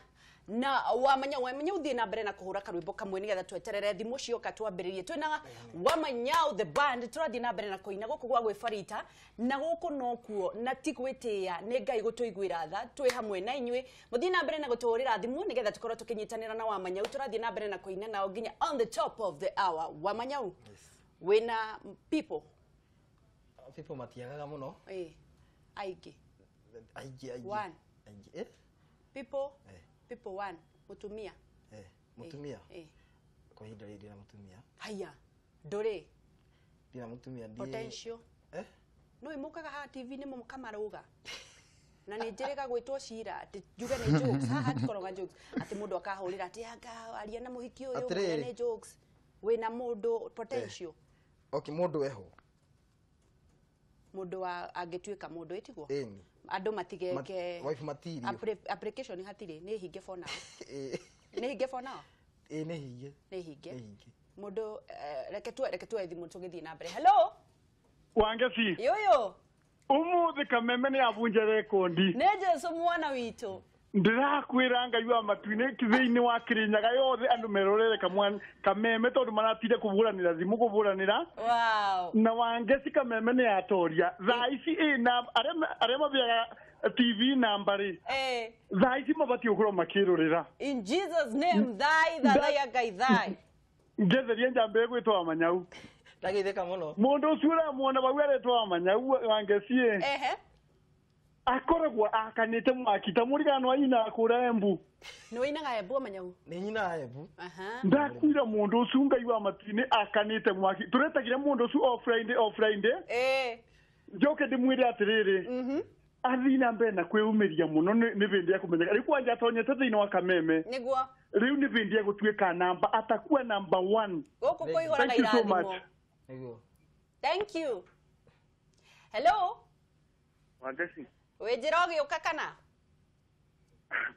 Speaker 3: na Wamanyau. Wamanyau thiĩ na mbere na kũhũra karwĩmbo kamwe nĩgetha tweterere thimũ cioka twambĩrĩrie. Twĩna Wamanyau the band tũrathiĩ na mbere na kũina gũkũ gwa gwĩbarita na gũkũ nokuo na ti gwĩtĩĩa nĩ Ngai gũtũiguĩra tha twĩ hamwe na inyuĩ. Mũthiĩ na mbere na gũtũhũrĩra thimũ nĩgetha tũkorwo tũkĩnyitanĩra na Wamanyau. Tũrathiĩ na mbere na kũina nao nginya on the top of the hour. Wamanyau, wĩna people
Speaker 1: people matiagaga mũno.
Speaker 3: Aingĩ
Speaker 1: aingĩ aingĩ
Speaker 3: one
Speaker 1: aingĩ
Speaker 3: people people one mutumia
Speaker 1: mutumia kwa ihinda rĩrĩ ndĩna mutumia.
Speaker 3: Haya ndũrĩ
Speaker 1: ndĩna mutumia ndi
Speaker 3: potential no ĩmũkaga haha TV nĩ mũkamaruga na nĩ njĩrĩga gwĩtwo cira atĩ njuge nĩ jokes haha hatikoragwo jokes atĩ mũndũ akahũrĩra atĩ anga aria na mũhiki ũyũ mwĩre nĩ jokes wĩna mũndũ potential.
Speaker 1: Okay, mũndũ eho
Speaker 3: mũndũ wa angĩtuĩka mũndũ ĩtiguo andũ matigeke
Speaker 1: wife material
Speaker 3: application hatirĩ nĩ hinge for now. Nĩ hinge for now.
Speaker 1: Nĩ hinge
Speaker 3: nĩ hinge mũndũ reke tuoe thimũ tũgĩthiĩ na mbere. Hello
Speaker 5: Wangeci
Speaker 3: yoyo
Speaker 5: umuthi kameme nĩ abunja rekondi
Speaker 3: nĩ Jesu mwana witũ
Speaker 5: ndĩrakwĩra Ngai wa matu-inĩ thĩinĩ wa Kĩrĩnyaga yothe andũ merorere kameme tondũ maratire kũbũranĩra thimũ kũbũranĩra.
Speaker 3: Wow.
Speaker 5: Na Wangeci kameme nĩ atoria thaa ici ĩna arĩa mathiaga TV namba rĩ thaa ici mabatiĩ gũkorwo makĩrorera.
Speaker 3: In Jesus name thai thathaiya Ngai thai
Speaker 5: ngetherie njamba ĩgwĩtwo Wamanyau.
Speaker 1: Ndageithĩka mũno
Speaker 5: mũndũ ũcio ũramuona bau aretwo Wamanyau Wangeci.
Speaker 3: Ehe.
Speaker 5: Akoragwo akanite mwaki ta murigano aina kura Embu.
Speaker 3: Ni wainaga Embu Manyau?
Speaker 1: Ni nyina Embu.
Speaker 3: Aha.
Speaker 5: Ndakwira mundu ucu Ngai wa matini akanite mwaki. Turetagire mundu ucu o Friday o Friday. Njoke ndimwire atiriri. Athi na mbere na kwiyumiria muno ni bindi ya kumenyeka. Riu kwanja atonyete thiini wa Kameme.
Speaker 3: Niguo.
Speaker 5: Riu ni bindi ya gutuika namba atakuwa number 1.
Speaker 3: Guku kuihuraga irathimo.
Speaker 1: Niguo.
Speaker 3: Thank you. Hello.
Speaker 6: Wangeci.
Speaker 3: Wi njira ugiuka kana?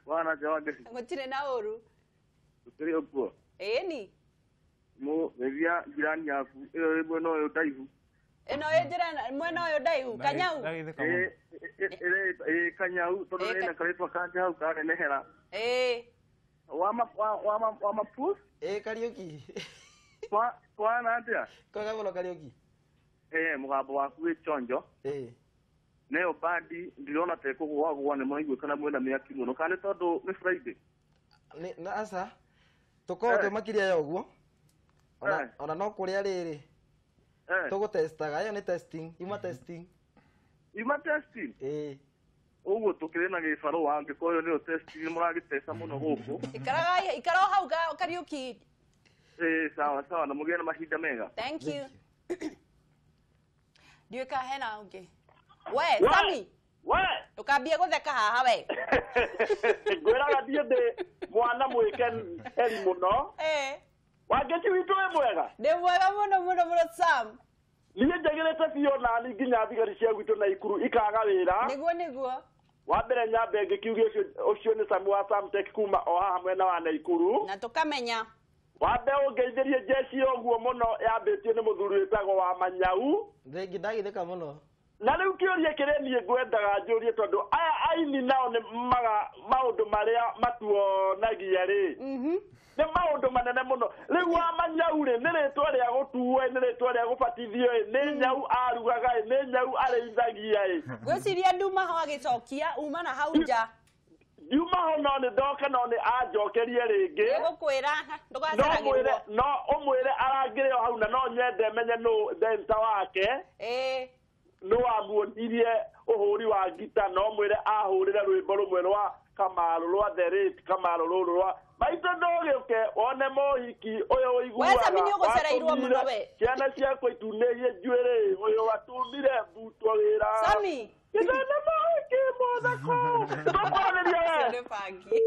Speaker 6: Bwana ja Wangeci.
Speaker 3: Gutire na uru.
Speaker 6: Gutire uguo.
Speaker 3: Ĩni.
Speaker 6: Mu geithia jirani yaku ĩyo ĩ mwena ũyũ ndaihu.
Speaker 3: Ĩno ĩ njira mwena ũyũ ndaihu Kanyau.
Speaker 6: Ĩ Kanyau tondu ĩna karĩtwa kanje hau kanenehera.
Speaker 3: Ĩ.
Speaker 6: Wa mapu?
Speaker 1: Ĩ Kariuki.
Speaker 6: Kwana atĩa?
Speaker 1: Kwega mũno Kariuki.
Speaker 6: Mũgambo waku wĩ chonjo. Neo bandi ndirona te kũgũagũa nĩ maraiguĩkana mwena mĩaki mũno kana nĩ tondũ nĩ Friday.
Speaker 1: Nĩ aca tũkorwo twĩ makĩria ya ũguo ona no kũrĩa rĩrĩ tũgũtestaga ĩyo nĩ testing ima testing.
Speaker 6: Ima testing?
Speaker 1: Ĩĩ.
Speaker 6: Ũguo tũkĩrĩ na gĩbarũa angĩkorwo ĩyo nĩyo testing mũragĩteca mũno gũkũ.
Speaker 3: Ikara o hau Kariuki.
Speaker 6: Ĩĩ sawa sawa na mũgĩe na mahinda mega.
Speaker 3: Thank you. Ndiũĩ kana hena ũngĩ. We, Sami.
Speaker 5: We.
Speaker 3: Ndukambie gutheka haha we.
Speaker 5: Ngwiraga thiĩ ndĩ mwana mwĩke heri mũno. Wangeci witũ wĩ mwega?
Speaker 3: Ndĩ mwega mũno mũno mũno Sam.
Speaker 5: Niĩ njagĩrĩte biũ nani nginya thigari cia gwitũ Naikuru ikaga wĩra.
Speaker 3: Nĩguo nĩguo.
Speaker 5: Wa mbere nyambe ngĩkiuge ũcio nĩ Sam wa Samtech kuma o haha mwena wa Naikuru.
Speaker 3: Na tũkamenya.
Speaker 5: Wambe ũngeithĩrie jeshi ũguo mũno yambĩtio nĩ mũthuri wĩtagwo wa Manyau.
Speaker 1: Thengi ndagithĩka mũno.
Speaker 5: Na rĩu kĩũria kĩrĩa niĩ ngwendaga njũrie tondũ aya aini nao nĩ maga maũndũ marĩa matuonagia rĩ nĩ maũndũ manene mũno. Rĩu wa Manyau rĩ nĩ rĩtwa rĩa gũtuo nĩ rĩtwa rĩa gũbatithio ĩ nĩ nyau arugaga ĩ nĩ nyau arĩithagia ĩ.
Speaker 3: Ngwĩciria nduma ho agĩcokia uma na hau nja.
Speaker 5: Ndiuma ho no nĩ ndoke no nĩ anjokerie rĩngĩ.
Speaker 3: Nĩngũkwĩra ndũgaceragĩrwo.
Speaker 5: No ũmwĩre arangĩre o hau na no nyende menye nũ ndenta wake. No amuonirie ũhũri wa ngita no mwĩre ahũrĩre rwĩmbo rũmwe rwa Kamaru rwa The Rate Kamaru rũrũ rwa maitũ ndũgĩũke wone mũhiki ũyũ ũiguaga.
Speaker 3: We Sami nĩ ũgũcereirwo mũno we.
Speaker 5: Ciana ciakwa itunĩrie njuĩrĩ ũyũ watumire mbutwo wĩra.
Speaker 3: Sami.
Speaker 5: Gĩthana mũhiki mũthako. Tũkwanĩria we.
Speaker 3: Nĩ bangi.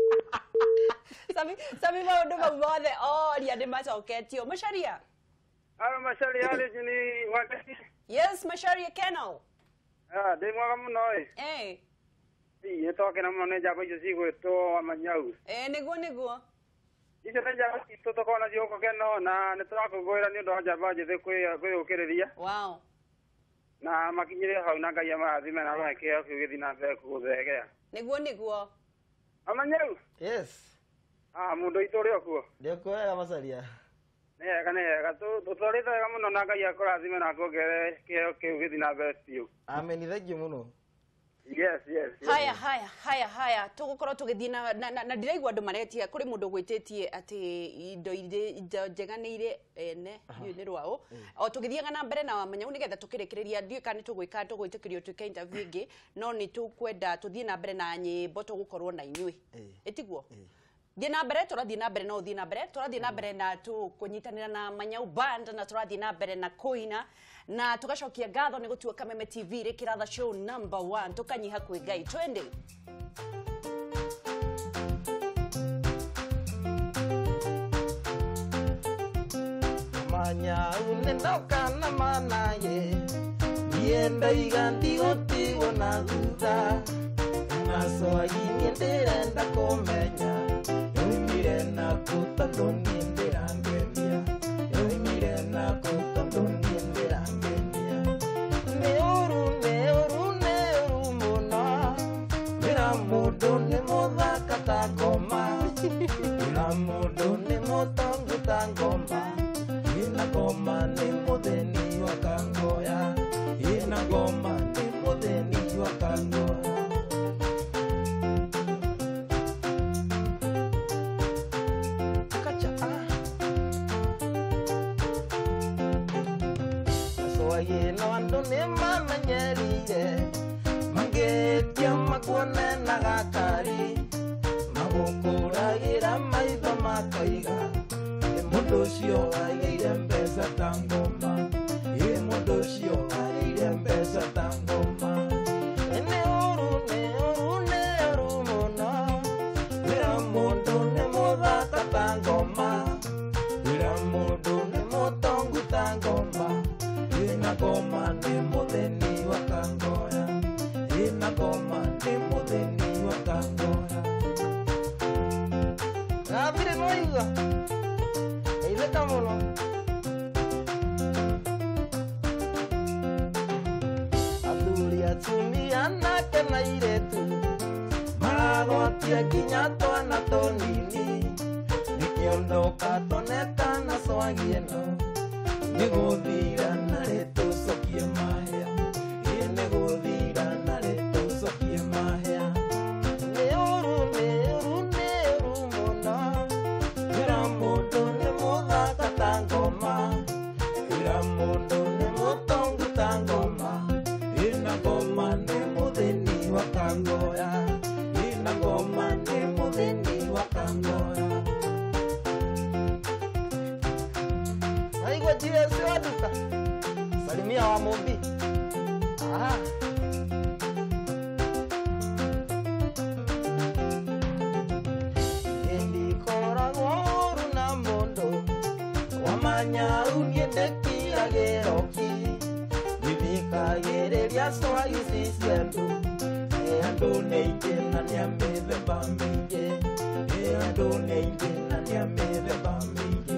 Speaker 3: Sami Sami maũndũ mau mothe oria nĩ macoketio. Macharia.
Speaker 6: Aro Macharia arĩ ni Wangeci.
Speaker 3: Yes, Macharia Kennel.
Speaker 6: Ndĩ mwega mũno ĩ. Nĩ twakena mũno nĩ njamba icio cigwĩtwo Manyau.
Speaker 3: Nĩguo nĩguo.
Speaker 6: Icio nĩ njamba citũ tũkoragwo nacio gũkũ Keno na nĩ tũrakũngũĩra nĩ ũndũ wa njamba njĩthĩ kwĩyũkĩrĩria.
Speaker 3: Wow.
Speaker 6: Na makinyĩre hau na Ngai amarathime na amahe kĩheo kĩu gĩthiĩ na mbere gũthegea.
Speaker 3: Nĩguo nĩguo.
Speaker 6: Amanyau.
Speaker 1: Yes.
Speaker 6: Mũndũ witũ ũrĩ o kuo?
Speaker 1: Ndĩ kuo wega Macharia.
Speaker 6: Nĩ wega nĩ wega tũtwarĩte wega mũno na Ngai akũrathime na akuongerere kĩheo kĩu gĩthiĩ na mbere biũ.
Speaker 1: Amen, thengiũ mũno.
Speaker 6: Yes, yes.
Speaker 3: Haya haya haya haya tũgũkorwo tũgĩthiĩ na ndiraigua andũ maretia kũrĩ mũndũ gwĩtĩtie atĩ indo indo njega nĩ irĩ ene ndiũĩ nĩ rwaũ o tũgĩthiaga na mbere na Wamanyau nĩgetha tũkĩrĩkĩrĩria ndiũĩ kana nĩ tũgwĩka tũgwĩtĩkĩrio twĩke interview ĩngĩ no nĩ tũkwenda tũthiĩ na mbere na nyĩmbo tũgũkorwo na inyuĩ ĩtiguo. Thiĩ na mbere tũrathiĩ na mbere no ũthiĩ na mbere tũrathiĩ na mbere na tũkũnyitanĩra na Manyau Band na tũrathiĩ na mbere na kũina na tũgacokia ngatho nĩ gũtua Kameme TV rĩkĩratha show number 1 tũkanyiha kwĩ Ngai twende.
Speaker 1: Manyau nĩ ndoka na manaye niĩ ndaiga ndigũtigwo na thutha na swagi niĩ ndĩrenda kũmenya yoimire nakũ tondũ niĩ ndĩrangenia yoimire nakũ tondũ niĩ ndĩrangenia nĩ ũru nĩ ũru nĩ ũru mũno wĩra mũndũ nĩ mũthaka ta ngoma wĩra mũndũ nĩ mũtongu ta ngoma ĩna ngoma nĩ mũthĩni wa kangoya ĩna ngoma nĩ mũthĩni wa kangoya. No andũ nĩ mamenyerire mangĩtia Makuone na gakari Magũkũragĩra maitho makoiga Ĩ mũndũ ũcio agĩire mbeca ta ngoma Ĩ mũndũ ũcio agĩire mbeca ta ngoma Nĩ ũru nĩ ũru nĩ ũru mũno Wĩra mũndũ nĩ mũthaka ta ngoma Wĩra mũndũ nĩ mũtongu ta ngoma Ĩna ngoma nĩ mũthĩni wa kangoya Ĩna ngoma nĩ mũthĩni wa kangoya Gathire noigua Geithĩka mũno Athuri atumia anake na airĩtu Maragwatia nginya twana tũnini Nĩkĩo ndoka tonekana swagi ĩno Nĩgũthira narĩ tũcokie mahĩa Ĩ nĩgũthira narĩ tũcokie mahĩa Nĩ ũru nĩ ũru nĩ ũru mũno Wĩra mũndũ nĩ mũthaka ta ngoma Wĩra mũndũ nĩ mũtongu ta ngoma Ĩna ngoma nĩ mũthĩni wa kangoya Ĩna ngoma nĩ mũthĩni wa kangoya Naigua GS wa duka Salimia wa Mumbi. Ah. Ndikoragwo ũru na mũndũ Wamanya niĩ ndĩkiragĩra ki Ndithikagĩrĩria swagi ici cia andũ Ĩ andũ nĩ aingĩ na nĩ a mĩthemba mĩingĩ Ĩ andũ nĩ aingĩ na nĩ a mĩthemba mĩingĩ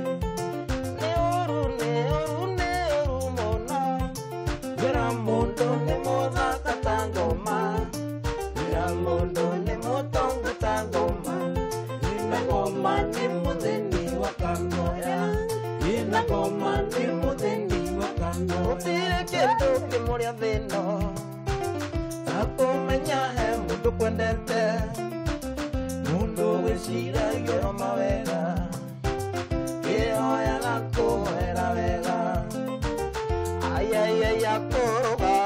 Speaker 1: Nĩ ũru nĩ ũru nĩ ũru mũno Wĩra mũndũ nĩ mũthaka ta ngoma Wĩra mũndũ nĩ mũtongu ta ngoma Ĩna ngoma nĩ mũthĩni wa kangoya Ĩna ngoma nĩ mũthĩni wa kangoya Gũtirĩ kĩndũ kĩmũrĩa thĩno Ta kũmenya he mũndũ kwendete Mũndũ wĩciragia o mawega Kĩhoyaga kũhoera wega Ayayaya kũrũga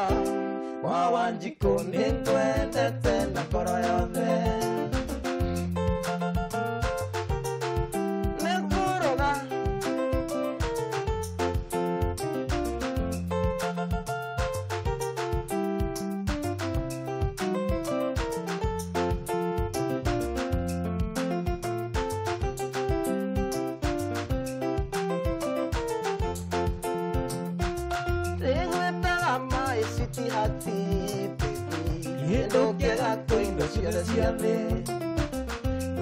Speaker 1: Kwa Wanjikũ nĩngwendete na ngoro yothe Nĩ kũrũga Ndĩgwĩtaga maĩ citihati Kĩndũ kĩega kwĩ indo ciothe cia thĩ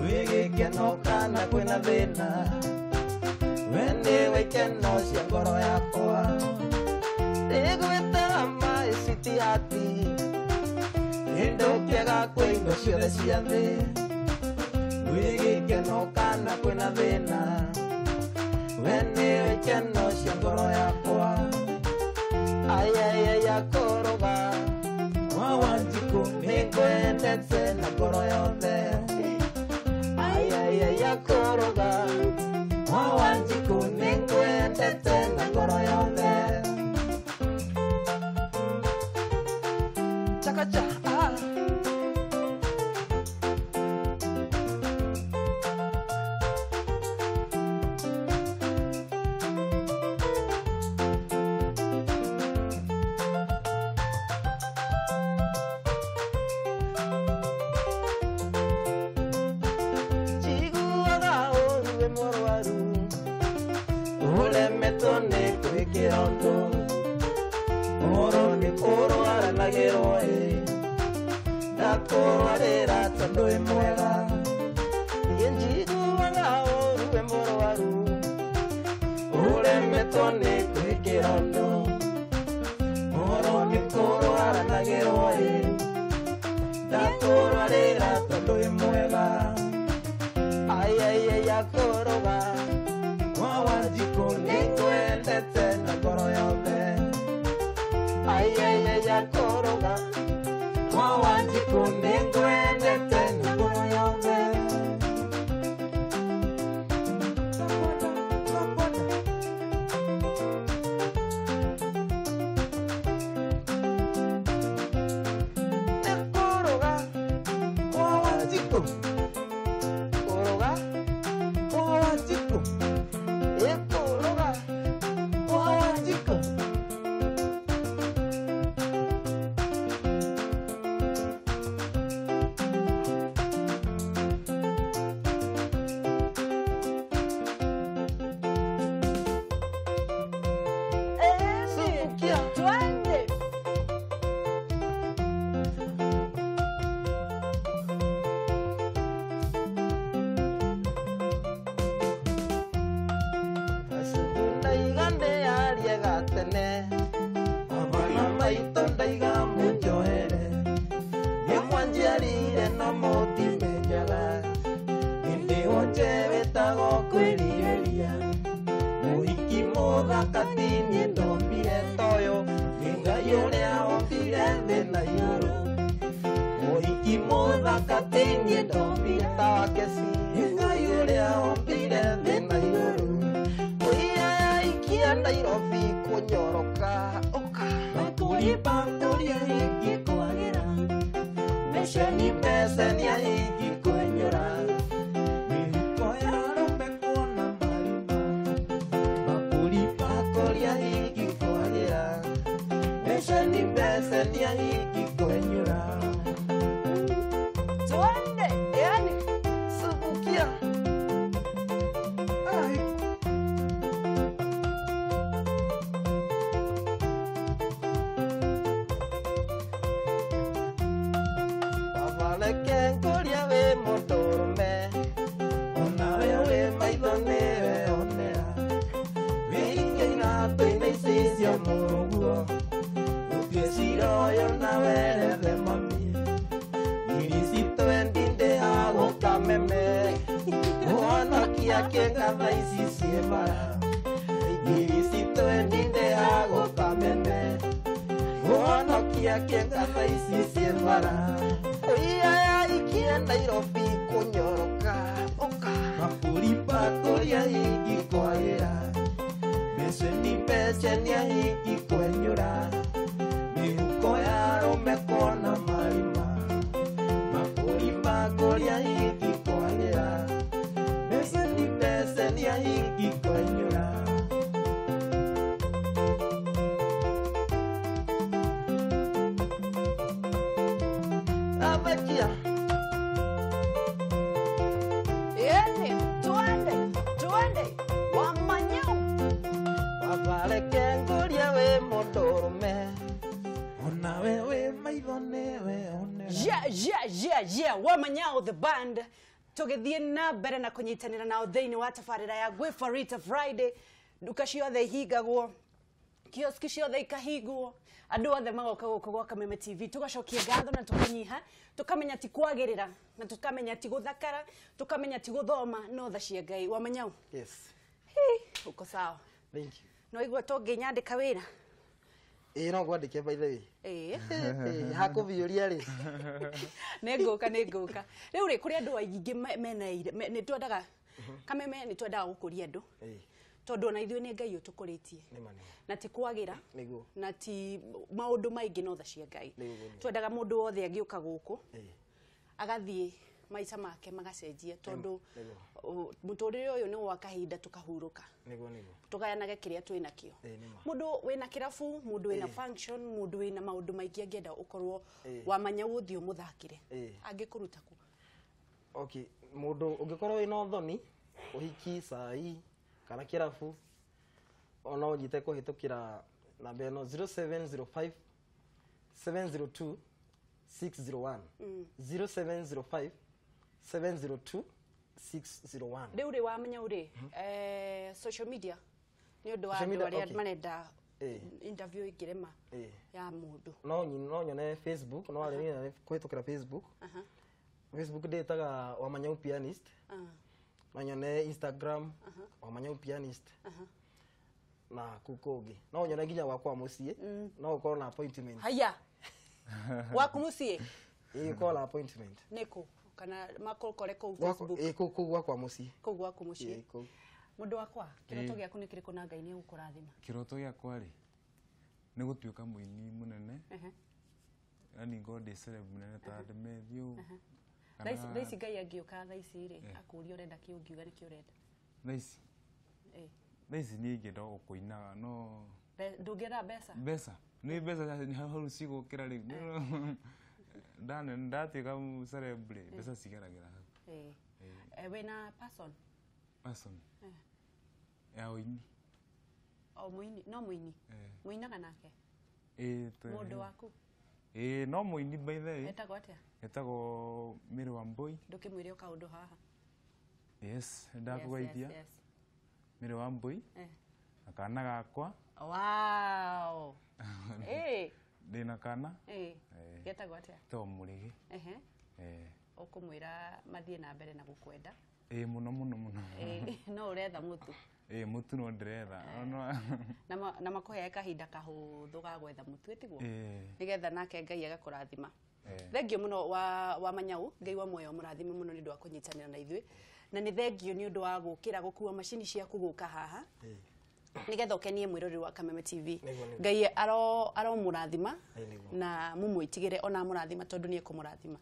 Speaker 1: Wĩ gĩkeno kana kwĩna thĩna We nĩwe ikeno cia ngoro yakwa Ndĩgwĩtaga maĩ citihati Kĩndũ kĩega kwĩ indo ciothe cia thĩ Wĩ gĩkeno kana kwĩna thĩna We nĩwe ikeno cia ngoro yakwa Ayayaya kũrũga Kwa Wanjikũ nĩngwendete na ngoro yothe Ayayaya kũrũga Kwa Wanjikũ nĩngwendete na ngoro yothe Chakacha ah. Njiguaga ũru wĩ mũrwaru Ũremetwo nĩ gwĩkĩra ũndũ Ũhoro nĩ kũrwaranagĩrwo ĩ Ndakũrwarĩra tondũ wĩ mwega Niĩ njiguaga ũru wĩ mũrwaru Ũremetwo nĩ gwĩkĩra ũndũ Ũhoro nĩ kũrwaranagĩrwo ĩ Ndakũrwarĩra tondũ wĩ mwega Ayayaya kũrũga Kwa Wanjikũ nĩngwendete na ngoro yothe Ayayaya kũrũga Kwa Wanjikũ nĩngwendete na ngoro yothe Nĩ kũrũga Wanjikũ kũrũga kwa Wanjikũ ĩkũrũga kwa Wanjikũ. Subukia.
Speaker 3: Twende.
Speaker 1: Ndaiga ndĩarie gatene abana maitũ ndaiga mũnjohere nĩ mwanjiarire na mũtimenyaga ĩndĩ wonje wĩtagwo kwĩrirĩria mũhiki mũthaka ti niĩ ndombire toyũ nĩ Ngai ũrĩa wombire thĩ na igũrũ mũhiki mũthaka ti niĩ ndombire take ci nĩ Ngai ũrĩa wombire thĩ na igũrũ Ikia Nairobi kunyoroka uka
Speaker 2: Bakuri bakuri hiki kwagira
Speaker 1: meceni meceni hiki kwenyura
Speaker 2: mihuko ya arũme kuona marima bakuri
Speaker 1: bakuri hiki kwagira meceni meceni hiki kwenyura.
Speaker 3: Twende. Yani
Speaker 1: Subukia. Ai. Reke ngũria wĩ mũndũrũme onawe wĩ maitho nĩwe onera wĩige iratũ-inĩ ici cia mũrũguo ũtue cira ũyũ na werethe mami ngiri citwendi ndĩhagwo kameme ũhonokia kĩnga thaa ici ciĩ bara ngiri citwendi ndĩhagwo kameme ũhonokia kĩnga thaa ici ciĩ bara. Oia ikia Nairobi kunyoroka uka
Speaker 2: bakuri
Speaker 1: bakuri hiki kwagira meceni meceni hiki kwenyura mihuko ya arũme kuona marima bakuri bakuri hiki kwagira meceni meceni hiki kwenyura. Abakia.
Speaker 3: Yani twende twende Wamanyau.
Speaker 1: Babareke ngũria wĩ mũndũrũme
Speaker 2: onawe wĩ maitho nĩwe onera.
Speaker 3: Yeah, yeah, yeah, yeah. Wamanyau the band tũgĩthiĩ na mbere na kũnyitanĩra nao thĩinĩ wa tabarĩra ya Gwĩ Farita Friday. Nduka ciothe ihingagwo, kioski ciothe ikahingwo, andũ othe magoka gũkũ gwa Kameme TV tũgacokia ngatho na tũkanyiha tũkamenya ti kwagĩrĩra na tũkamenya ti gũthakara tũkamenya ti gũthoma no tha cia Ngai. Wamanyau.
Speaker 1: Yes.
Speaker 3: Hi, uko sawa?
Speaker 1: Thank you.
Speaker 3: No igua tũngĩnyandĩka wĩra?
Speaker 1: Ĩĩ no ngwandĩke by the way.
Speaker 3: Ĩĩ.
Speaker 1: Hakũbiũria rĩ.
Speaker 3: Nĩ ngũka nĩ ngũka. Rĩu rĩ kũrĩ andũ aingĩ mena nĩ twendaga Kameme nĩ twendaga gũkũria andũ. Tondũ ona ithuĩ nĩ Ngai ũtũkũrĩtie na ti kwagĩra na ti maũndũ maingĩ no tha cia Ngai. Twendaga mũndũ wothe angĩũka gũkũ agathiĩ maica make magacenjia tondũ mũtũrĩre ũyũ nĩ wa kahinda tũkahurũka tũgayanage kĩrĩa twĩ nakĩo. Mũndũ wĩna kĩrabu, mũndũ wĩna function, mũndũ wĩna maũndũ maingĩ angĩenda ũkorwo Wamanyau ũthiĩ ũmũthakĩre angĩkũruta kũ?
Speaker 1: Okay, mũndũ ũngĩkorwo wĩna ũthoni ũhiki cai kana kĩrabu ona ũnyite kũhĩtũkĩra namba ĩno 0705 702 601 0705 702 601.
Speaker 3: Rĩu rĩ Wamanyau rĩ social media nĩ ũndũ wa andũ arĩa marenda interview ĩngĩrema ya mũndũ
Speaker 1: no nyone Facebook no arĩa kũhĩtũkĩra Facebook. Facebook ndĩtaga Wamanyau pianist. No nyone Instagram Wamanyau pianist. Na kuu kũngĩ no nyone nginya gwakwa mũciĩ no ũkorwo na appointment.
Speaker 3: Haya waku mũciĩ?
Speaker 1: Ĩĩ ũkorwo na appointment.
Speaker 3: Nĩkũ kana makũkore kũu Facebook?
Speaker 1: Ĩĩ kũu gwakwa mũciĩ.
Speaker 3: Kũu gwaku mũciĩ. Mũndũ wakwa kĩroto gĩaku nĩ kĩrĩkũ na Ngai nĩ egũkũrathima?
Speaker 4: Kĩroto gĩakwa rĩ nĩ gũtuĩka mũini mũnene. Yani ngorwo ndĩ celeb mũnene ta Demethiũ.
Speaker 3: Thaa ici Ngai angĩũka thaa ici rĩ, akũrie ũrenda kĩ, ũngiuga nĩ kĩ ũrenda?
Speaker 4: Thaa ici? Thaa ici niĩ ingĩenda o kũinaga no
Speaker 3: Ndũngĩenda mbeca?
Speaker 4: Mbeca nĩ mbeca nĩ hau cigũkĩra rĩu. Ndatuĩka celeb rĩ, mbeca cigeragĩra hau.
Speaker 3: Wĩna person?
Speaker 4: Person? Ya ũini.
Speaker 3: O mũini, no mũini? Mũinaga nake? Mũndũ waku?
Speaker 4: No mũini by the way.
Speaker 3: Etagwo atĩa?
Speaker 4: Etagwo Mary Wambui.
Speaker 3: Ndũkĩmwĩre o kaũndũ haha.
Speaker 4: Yes, ndakũgeithia. Mary Wambui. Na kana gakwa.
Speaker 3: Wow.
Speaker 4: Ndĩna kana.
Speaker 3: Getagwo atĩa?
Speaker 4: Getagwo Mũrĩgĩ.
Speaker 3: Ũkũmwĩra mathiĩ na mbere na gũkwenda.
Speaker 4: Mũno mũno mũno.
Speaker 3: No ũretha mũtu.
Speaker 4: Mũtu no ndĩretha.
Speaker 3: Na makũheaga kahinda kahũthũ ga gwetha mũtu, ĩtiguo? Nĩgetha nake Ngai agakũrathima. Thengio mũno wa Manyau, Ngai wa muoyo mũrathime mũno nĩ ũndũ wa kũnyitanĩra na ithuĩ. Na nĩ thengio nĩ ũndũ wa gũkĩra gũkua macini ciaku gũka haha. Nĩgetha ũkenie mwĩroreri wa Kameme TV. Ngai aromũrathima na mũmwĩtigĩre ona amũrathima tondũ nĩ ekũmũrathima.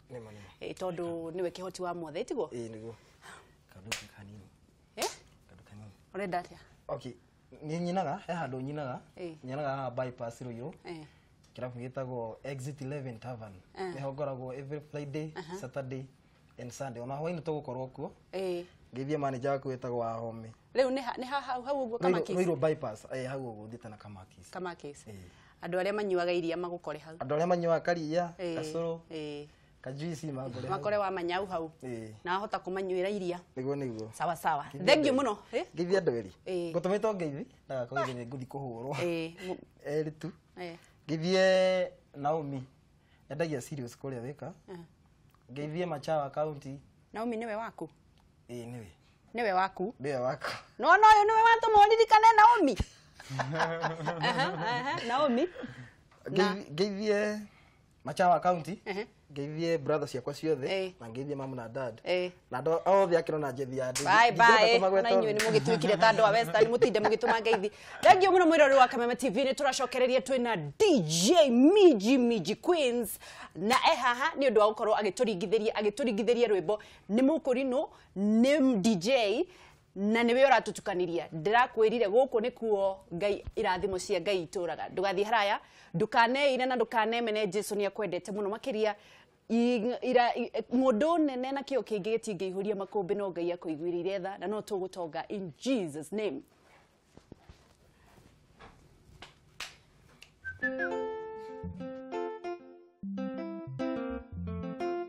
Speaker 3: Tondũ nĩwe kĩhoti wa mothe, ĩtiguo?
Speaker 1: Nĩguo. Kaũndũ kanini. Kaũndũ kanini.
Speaker 3: Ũrenda atĩa?
Speaker 1: Okay, nĩ nyinaga, he handũ nyinaga. Nyinaga haha bypass Ruiru. Kĩrabu gĩtagwo Exit 11 Tavern. Nĩho ngoragwo every Friday, Saturday and Sunday. Ona hwaĩ-inĩ tũgũkorwo kuo. Ngeithie manager waku wĩtagwo Wahome.
Speaker 3: Rĩu nĩ haha hau ũguo Kamakis?
Speaker 1: Ruiru bypass, hau ũguo ũthiĩte na Kamakis.
Speaker 3: Kamakis. Andũ arĩa manyuaga iria magũkore hau.
Speaker 1: Andũ arĩa manyuaga karia, gacũrũ, kajuici magũre hau.
Speaker 3: Makore wa Manyau hau. Na wahota kũmanyuĩra iria.
Speaker 1: Nĩguo nĩguo.
Speaker 3: Sawa sawa. Thank you mũno.
Speaker 1: Ngeithie andũ erĩ. Ngũtũmĩte ngeithi, ndagakorwo nĩ ngũthiĩ kũhũrwo. Erĩ tu. Ngeithie Naomi. Endagia cereals kũrĩa Thika. Ngeithie Machawa County.
Speaker 3: Naomi nĩwe waku?
Speaker 1: Nĩwe.
Speaker 3: Nĩwe waku?
Speaker 1: Nĩwe waku.
Speaker 3: No no ũyũ nĩwe watũma ũririkane Naomi. Naomi.
Speaker 1: Ngeithie Machawa County. Ngeithie brother ciakwa ciothe na ngeithie mama na dad. Na andũ othe akĩro na njethi ya andũ.
Speaker 3: Bye bye. Na inyuĩ nĩ mũgĩtuĩkire ta andũ a Western, mũtinde mũgĩtũma ngeithi. Thank you mũno mwĩroreri wa Kameme TV, nĩ tũracokereria twĩna DJ Miji Miji Queens na haha nĩ ũndũ wa gũkorwo agĩtũringithĩria rwĩmbo. Nĩ mũkũrinũ, nĩ DJ na nĩwe ũratũtukaniria. Ndĩrakwĩrire gũkũ nĩkuo Ngai irathimo cia Ngai itũraga. Ndũgathiĩ haraya, ndũkaneire na ndũkanemene, Jesu nĩ akwendete mũno makĩria. Mũndũ nene na kĩo kĩngĩ gĩtingĩihũria makũmbĩ no Ngai akũiguĩrĩire tha na no tũgũtonga in Jesus name.